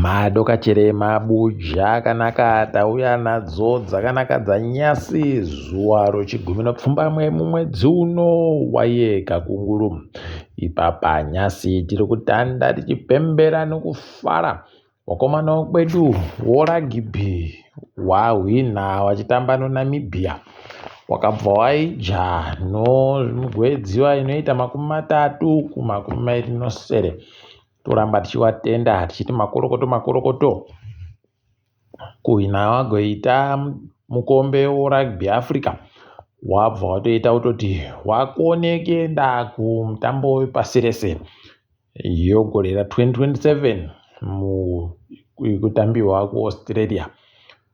Madokachere mabuja akanaka tauya nadzo dzakanaka dzanyasi zuva rochigumi nopfumbamwe mumwedzi uno waye kakunguru. Ipapa nyasi tiri kutanda tichipembera nokufara. Wakomana wekwedu woragibhi wahwinha wachitamba noNamibia. Wakabva waija nomugwedziwa inoita 30-27. Toramba tichivatenda tichiti makorokoto makorokoto kuhwina wagoita mukombe worugby Africa wabva watoita kutoti wakone kuenda kumutambo wepasi rese yogore ra2027 kutambiwa kuAustralia.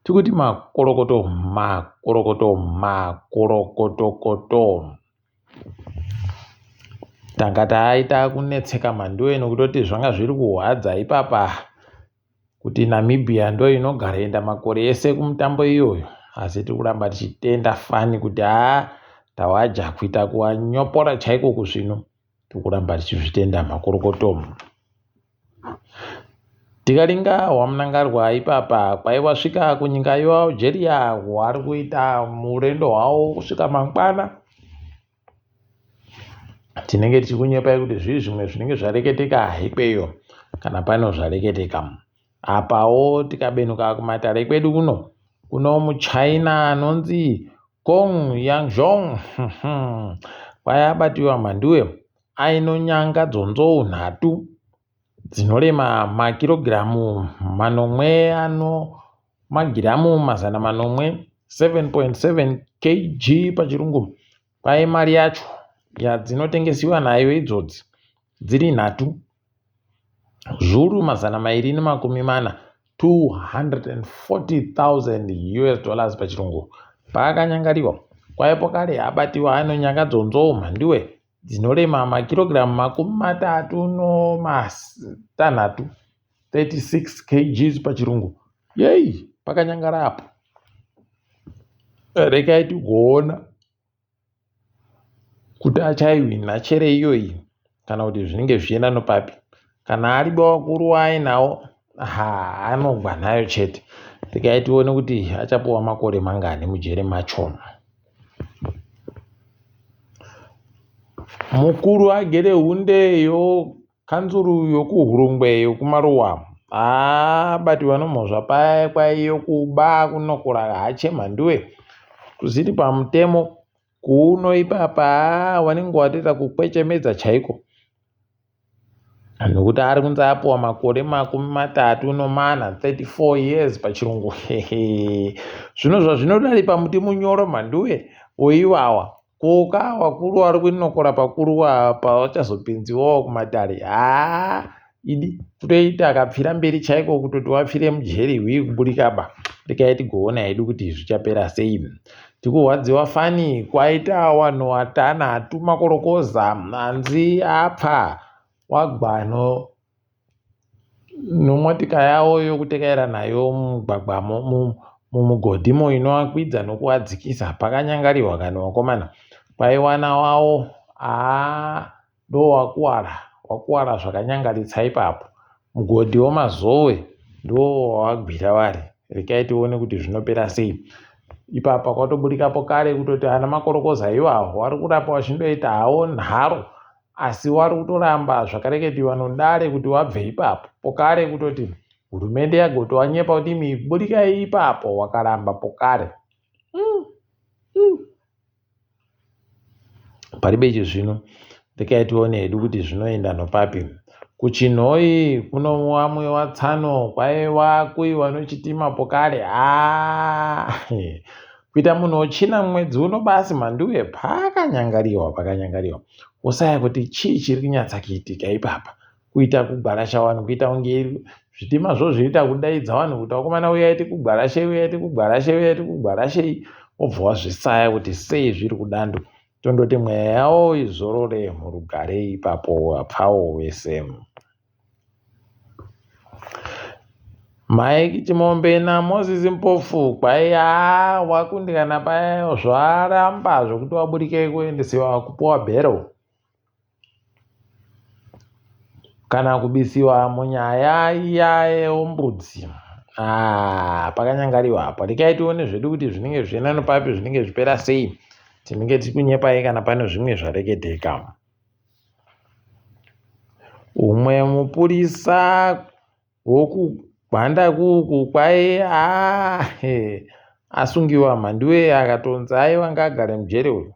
Tikuti makorokoto makorokoto makorokotokoto. Tanga taita kunetseka mhanduwe nokutoti zvanga zviri kuhwadza ipapa kuti Namibia ndo inogara enda makore ese kumutambo iyoyo asi tiri kuramba tichitenda fani kuti haa tawaja kuita kuwanyopora chaiko kuzvino tiri kuramba tichizvitenda makorokoto. Tikaringa hwaMnangagwa ipapa kwaiwasvika kunyika yeAlgeria hwari kuita murendo hwawo kusvika mangwana. Tinenge tichikunyepai kuti zvii zvimwe zvinenge zvareketeka ikweyo kana pano zvareketeka. Apawo tikabenuka kumatare kwedu kuno kuno muchina anonzi Kong Yangzhong kwayabatiwa mhanduwe ainonyanga dzonzou nhatu dzinorema makirogiramu manomwe ano magiramu 700, 7.7 kg pachirungu. Kwai mari yacho yadzinotengesiwa nayo idzodzi dziri nhatu zvuru 240, 240,000 US dollars pachirungu. Paakanyangariwa kwaipo kare abatiwa anonyanga dzonzou mhanduwe dzinorema makirogiramu 36, 36 kgs pachirungu. Yei pakanyangara apo. Rekai tigoona kuti achaihwina chere iyoyi kana kuti zvinenge zvichienda nopapi. Kana aribo vakuru waainawo ha anogwa nayo chete. Rekai tione kuti achapuwa makore mangani mujere macho. Mukuru agere hunde yokanzuru yokuHurungwe yokumaruwa abatiwa nomhosva paya kwaiyo kuba kunokora hache mhanduwe kusiri pamutemo kuno ipapa wanenge watoita kukwechemedza chaiko. Nokuti ari kunzi apuwa makore 34, 34 years pachirungu. Zvino zvazvinodari pamuti munyoro mhanduwe oiwawa koka wakuru wari kuinokora pakuru apa wachazopinziwawo kumatare haa idi kutoita akapfira mberi chaiko kutoti wapfire mujeri hwii kuburika ba rekai tigoona hedu kuti zvichapera sei tikurwadziwa fani kwaita wanhu watanhatu makorokoza hanzi apfa wagwano nomotika yawo yokutekaira nayo mumugwagwamo mumugodhimo inoakwidza nokuadzikisa pakanyangariwa kani wakomana kwaiwana wawo haa Ndowakuwara wakuwara zvakanyangaritsa ipapo. Mugodhi weMazowe ndiwo wawagwira wari. Rekai tione kuti zvinopera sei. Ipapa kwatoburikapo kare kutoti ana makorokoza iwawo wari kurapa wachindoita hawo nharo asi wari kutoramba zvakareketiwa nodare kuti wabve ipapo. Pokare kutoti hurumende yagotowanyepa kuti imi burikai ipapo wakaramba pokare. Mm. Mm. Paribe chizvino rekai tione hedu kuti zvinoenda nopapi. KuChinhoyi kuno wamwe watsano kwaiva kuiwa nochitima pokare haa kuita munhu wochina mwedzi uno basi mhanduwe pakanyangariwa pakanyangariwa wosaya kuti chii chiri kunyatsa kuitika ipapa kuita kugwarasha vanhu kuita kunge zvitima zvo zvoita kudaidza vanhu kuti vakomana uyai tikugwarashei uyai tikugwarashei uyai tikugwarashei wobva wazvisaya kuti sei zviri kudando tondoti mweya yawo izorore murugare ipapo wapfawo wese Mike Chimombe naMoses Mpofu kwai haa wakundikana paya zvaramba zvekuti waburike kuendesewa kupuwa bhero. Kana kubisiwa munyaya iya yeombudzi ah, pakanyangariwa apo. Rekai tione zvedu kuti zvinenge zvichienda nepapi, zvinenge zvichipera sei. Tinenge tichikunyepai kana pane zvimwe zvareketeka. Umwe mupurisa wokuGwanda kuku kwai ah, asungiwa mhanduwe akatonzi aiwa ngaagare mujeri uyu.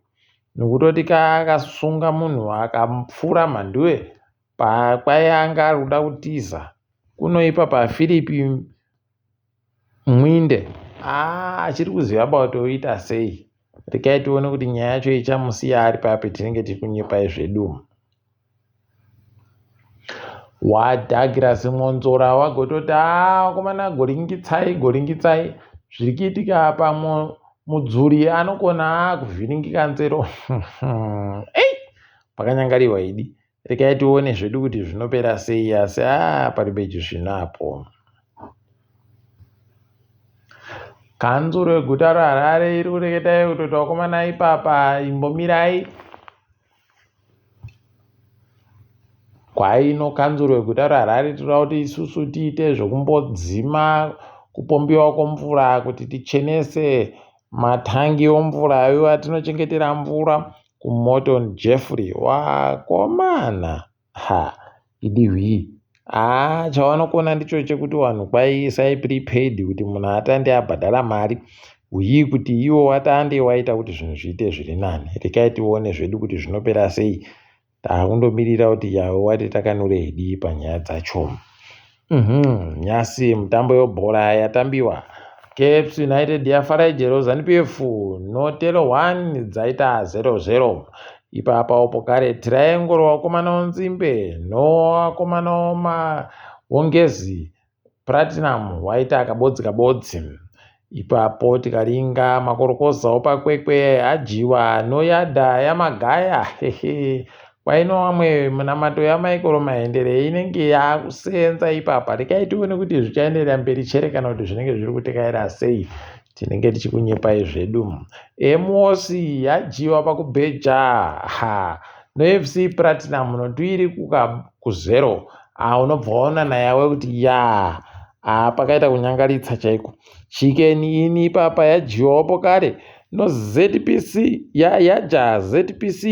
Nokutoti kaakasunga munhu akamupfura mhanduwe pakwai anga ari kuda kutiza kunoipa paPhilip Mwinde. Haa achiri kuziva ba kuti oita sei. Rekai tione kuti nyaya yacho ichamusiya ari papi tinenge tiri kunyepai zvedu. WaDouglas Mwonzora wagototi haa vakomana goringitsai goringitsai zviri kuitika apa mudzuri anokona kuvhiringika nzero. Ei pakanyangariwa idi. Rekai tione zvedu kuti zvinopera sei asi haa paribe chisvinu apo. Kanzuro yeguta reHarare iri kureketa kutoti vakomana ipapa imbomirai. Kwaino kanzuro yeguta reHarare tinoda kuti isusu tiite zvekumbodzima kupombiwa kwemvura kuti tichenese matangi omvura ayo atinochengetera mvura kuMorton Jeffrey wakomana ha idi hwii haa chavanokona ndicho chekuti vanhu kwaiisai prepaid kuti munhu atande abhadhara mari hwii kuti iwo watande waita kuti zvinhu zviite zviri nani rekai tione zvedu kuti zvinopera sei Takundomirira kuti Yahweh wati takanure hidii panyaya dzacho. Mhm, nyasi mutambo yebhora yatambiwa. Caps United yafara ijero Zanu PF notelo 1 dzaita 0-0. Ipapa opo kare Triangle wakomana wonzimbe no wakomana wongezi Platinum waita kabodzi kabodzi. Ipapo tikaringa makorokoza opakwekwe adyiwa noyadha yamagaya hehe kwaino vamwe munamato yamaikoro mahendere inenge yakusenza ipapa rekai tione kuti zvichaenderera mberi chere kana kuti zvinenge zviri kutekaira sei tinenge tichikunyepai zvedu emosi yadyiwa pakubheja ha nofc platinum notuiri kuka kuzero Ah, unobva waona nayawe kuti yaa ah, pakaita kunyangaritsa chaiko chikeni ini ipapa yadyiwapo kare no zpc ya, yaja zpc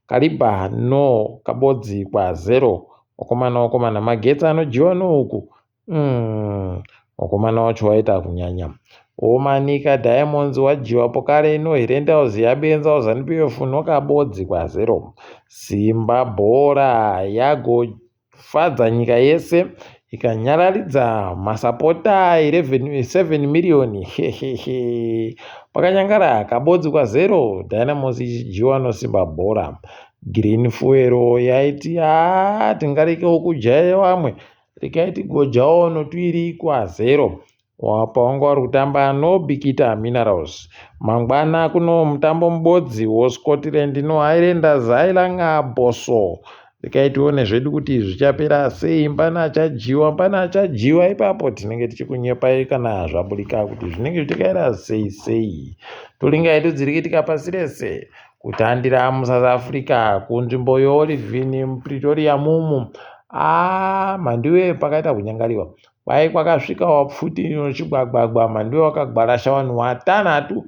kariba no kabodzi kwazero wakomana wakomana magetsi anodyiwa nouku mm, wakomana wacho waita kunyanya womanika diamonds wadyiwapo kare no herentals yabenza wazanupf nokabodzi kwazero simba bhora yagofadza nyika yese ikanyararidza masapota 7 miriyoni hehehe pakanyangara kabodzi kwazero dynamos ichidyiwa nosimba bhora green fuel yaiti haa tingarekewo kudya vamwe rekai tigodyawo notuiri kwazero Wapa wanga wari kutamba noBikita Minerals. Mangwana kuno mutambo mubodzi woScotland noHighlanders Ailanga Boso. Rekai tione zvedu kuti zvichapera sei. Mbana achadyiwa, mbana achadyiwa ipapo tinenge tichikunyepai kana zvaburika kuti zvinenge zvichikaira sei sei. Toringa yedu dziri kuitika pasi rese kutandira muSouth Africa kunzvimbo yeOlivine muPretoria mumu. Ah, mhanduwe pakaita kunyangariwa. Kwai kwakasvika wapfuti inochigwagwagwa mhanduwe wakagwarasha vanhu watanhatu.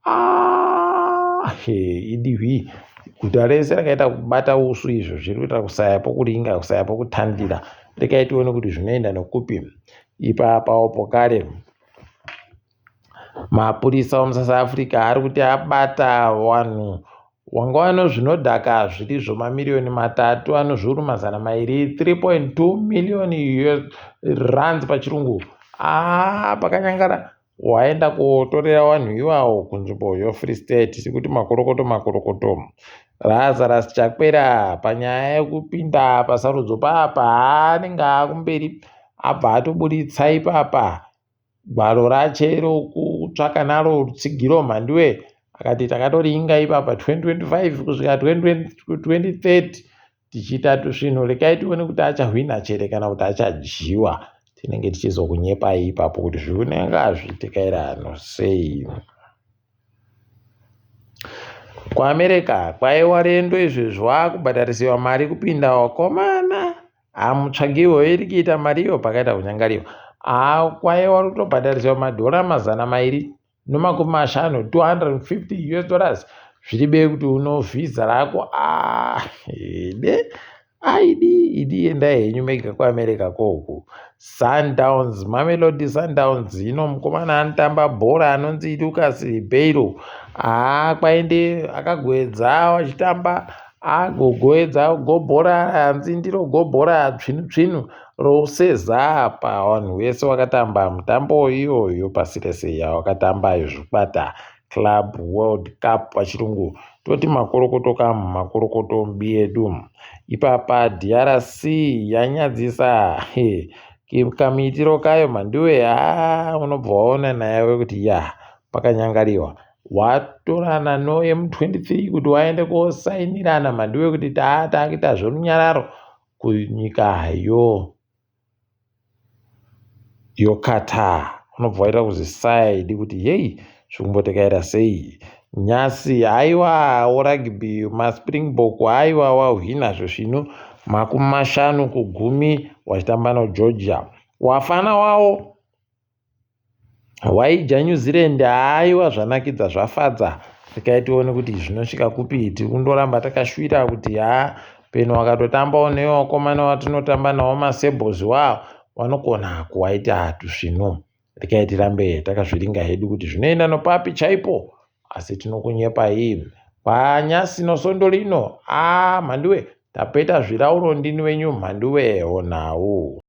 Ah, idihwi guta rese rakaita kubata usu izvo zviri kuita kusaya pokuringa kusaya pokutandira rekai tione kuti zvinoenda nokupi ipapawo pokare Mapurisa emuSouth Africa ari kuti abata vanhu vanga vane zvinodhaka zviri zvemamiriyoni matatu ane zviuru mazana mairi 3.2 million rands pachirungu. Haa pakanyangara waenda kotorera vanhu iwawo kunzvimbo yoFree State sekuti makorokoto makorokoto. Lazarus Chakwera panyaya yekupinda pasarudzo papa anenge akumberi abva atoburitsa ipapa Gwaro rache rokutsvaka naro rutsigiro Mhanduwe akati takatoringa ipapa 2025 kusvika 2030 tichiita tusvinu rekai tione kuti achahwina chere kana kuti achadyiwa tinenge tichizokunyepai ipapo kuti zvinenge hazviitikairano sei kuAmerica kwaiwa rendo izvezvi wakubhadharisiwa mari kupinda wakomana. Hamutsvagiwo iri kuita mari iyo pakaita kunyangariwa. Haa kwaye wari kutobhadhariswa madhora 250, 250 US dollars, zviri bei kuti uno vhisa rako. Ah, de aidi idi, endai henyu mega kuAmerica koku. Sundowns, Mamelodi Sundowns, ino mukomana anotamba bhora anonzi Lucas Ribeiro. Haa, kwaende akagwedza achitamba, agogoedza gobhora, hanzi ndiro gobhora tsvinu tsvinu roseza pavanhu vese vakatamba mutambo iyoyo pasi rese yawakatamba zvikwata Club World Cup pachirungu. Toti makorokoto kamu, makorokoto mbi edu ipapa. DRC yanyadzisa kamuitiro kayo mhandiwe. Ha, unobva waona nayewe kuti ya pakanyangariwa. Watorana no M23 kuti waende kosainirana mhandiwe kuti taakuita zverunyararo kunyika yo yoQatar. Unobva waita kuzisaidi kuti yei zvikumbotekaira sei nyasi. Haiwa, rugby, maSpringbok haiwa wahwina zvisvinu 50-10 wachitamba noGeorgia. Wafana wawo waija New Zealand. Haiwa, zvanakidza, zvafadza. Rekai tione kuti zvinosvika kupi. Tiri kundoramba takashwira kuti ha, peno wakatotambawo nevakomana watinotamba nawo maSables wao vanogona kuwaita tusvinu. Rekai tirambe takazviringa hedu kuti zvinoenda nopapi chaipo, asi tinokunyepai panyasi nosondo lino. A mhandiwe, tapeta zvirauro, ndini wenyu mhandiwe onhau.